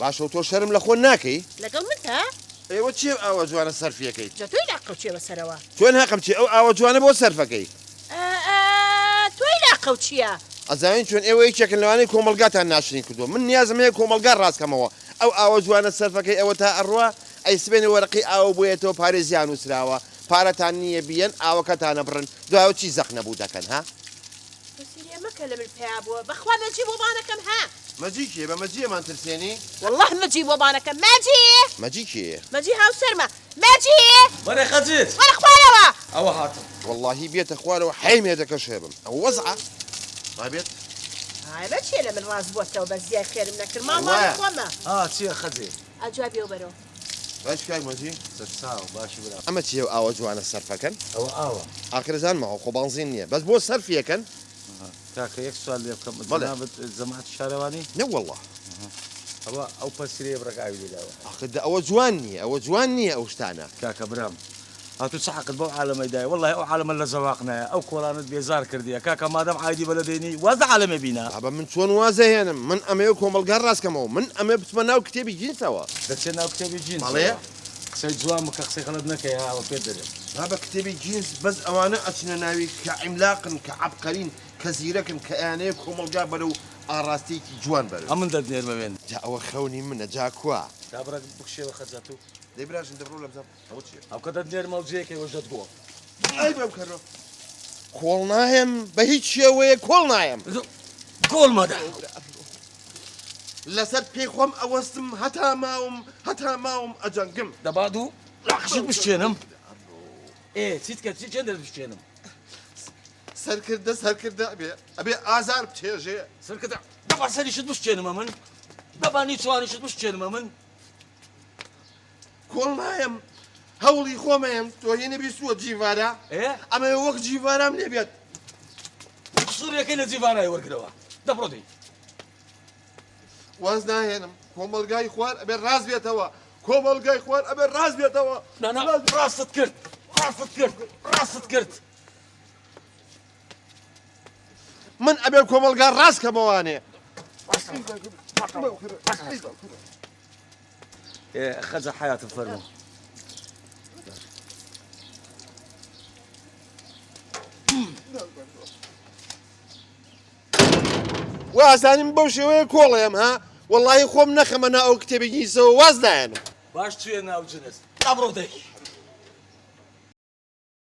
باشە و تۆ شەرم لە خۆت ناکەی؟ لەگەڵ منتا؟ ئێوە چیە ئەو ئاوە جوانە سەرفیەکەی؟ جا تۆی لاقەو چیە بەسەرەوە؟ چۆن هەقم چیە ئەو ئاوە جوانە بۆ سەرفەکەی؟ ئا ئا تۆی لاقەو چیە؟ ئەزانین چۆن ئێوە یەکێکن لەوانەی کۆمەڵگاتان ناشرین کردووە من نیازم هەیە کۆمەڵگا ڕاست کەمەوە ئەو ئاوە جوانە سەرفەکەی ئەوەتا ئەڕوا ئەی سبەینێ وەرەقەی ئاوە بۆیەتەوە پارەی زیا نوسراوە پارەتان نییە بیەن ئاوەکەتان ئەبڕن دوایەوە چی زەق نەبوو دەکەن ها؟ بەسیرێ مەکە لە من پەیا بووە بەخوا مەجی بۆ بانەکەم ها. مەجی کێیە بە مەجی ئەمان ترسێنی؟ وەڵڵاه مەجی بۆ بانەکەم مەجی. مەجی کێیە؟ مەجی هاوسەرمە مەجی. بەرێ خەجیت. وەرە خوارەوە. ئەوە هاتم. وەڵڵاهی بێتە خوارەوە حەی مێردەکەش هەبم ئەوە وەزعە با بێت. ئای بە چیە لە من ڕاست بۆتەوە بەس زیای خێرم نەکرد ماڵ ماڵی خۆمە. ها چیە خەجێ؟ ئەجا بێ و بەرۆ. باش کاک مەجی. سەرچاو باشی برام. ئەمە چیە ئەو ئاوە جوانە سەرفەکەن؟ ئەوە ئاوە. ئاخر ئەزانم ئاوە خۆ بانزین نیە بەس بۆ سەرفی ئەکەن؟ کاکە یەک سوال لێ بکەم بەڵێ. جەنابت جەماعەتی شارەوانی؟ نەوەڵا. ئەوە ئەو پەسیرەیە بڕێک ئاوی لێ داوە. ئاخر دە ئەوە جوان نیە ئەوە جوان نیە ئەو شتانە. کاکە برام ئەتوو چ حەقت بەو عالەمەی دایە وەڵاهی ئەو عالەمە لە زەواق نایە ئەو کۆڵانەت بێزار کردیە کاکە مادام عایدی بەلەدەی نی واز لە عالەمێ بینە. بابە من چۆن وازئەهێنم من ئەمەوێ کۆمەڵگا ڕاست کەمەوە من ئەمەوێ بچمە ناو کتێبی جینسەوە. دەچێ ناو کتێبی جینسەوە. بەڵێ. قسەی جوان بکە قسەی غەڵەت نەکەی ها ئەوە پێت دەرێم. بابە کتێبی جینس بەس ئەوانە ئەچنە ناوی کە عیملاقن کە عەبقەرین کە زیرەکن کە ئەیانەوێ کۆمەڵگا بەرەو ئاڕاستەیەکی جوان بەرن. ئەمن دەتنێرمە وێن. جا ئەوە خەونی منە جا کوا. کابرا بکشێوە خەجاتوو. دەی براژن دەبڕۆ لەبزەم. ئەوە چیە؟ ئەوکە دەتنێرمە و جێکەی وەش دەتگۆ. ئەی بەم کەرۆ. کۆڵ نایەم بە هیچ شێوەیەک کۆڵ نایەم. کۆڵ مەدە. لەسەر پێی خۆم ئەوەستم هەتا ماوم هەتا ماوم ئەجەنگم. دەبا دوو قژت بشکێنم. ئێ چیت کرد چی چێندەت بشکێنم؟ سەرکردە سەرکردە ئەبێ ئەبێ ئازار بچێژێ. سەرکردە دەبا سەریشت بشکێنم ئەمن دەبا نیچوانیشت بشکێنم ئەمن. کۆڵ نایەم هەوڵی خۆمەیەم تۆ هی نەبیستووە جیڤارا ئەمەوێ وەک جیڤارام لێ بێت. قسوورەکەی لە جیڤارای وەرگرەوە دەبڕۆ دەی. واز ناهێنم کۆمەڵگای خوار ئەبێ ڕاست بێتەوە کۆمەڵگای خوار ئەبێ ڕاست بێتەوە. نا نا ڕاستت کرد ڕاستت کرد ڕاستت کرد. من ئەبێ کۆمەڵگا ڕاست کەمەوانێ. خەجە حەیاتم فەرموو. وازانیم بەو شێوەیە کۆڵێم ها وەڵی خۆم نەخەمە نا ئەو کتێبی گیسەوە واز نایەنم. باش چوێ ناو جنس ئەبڕۆ دەی.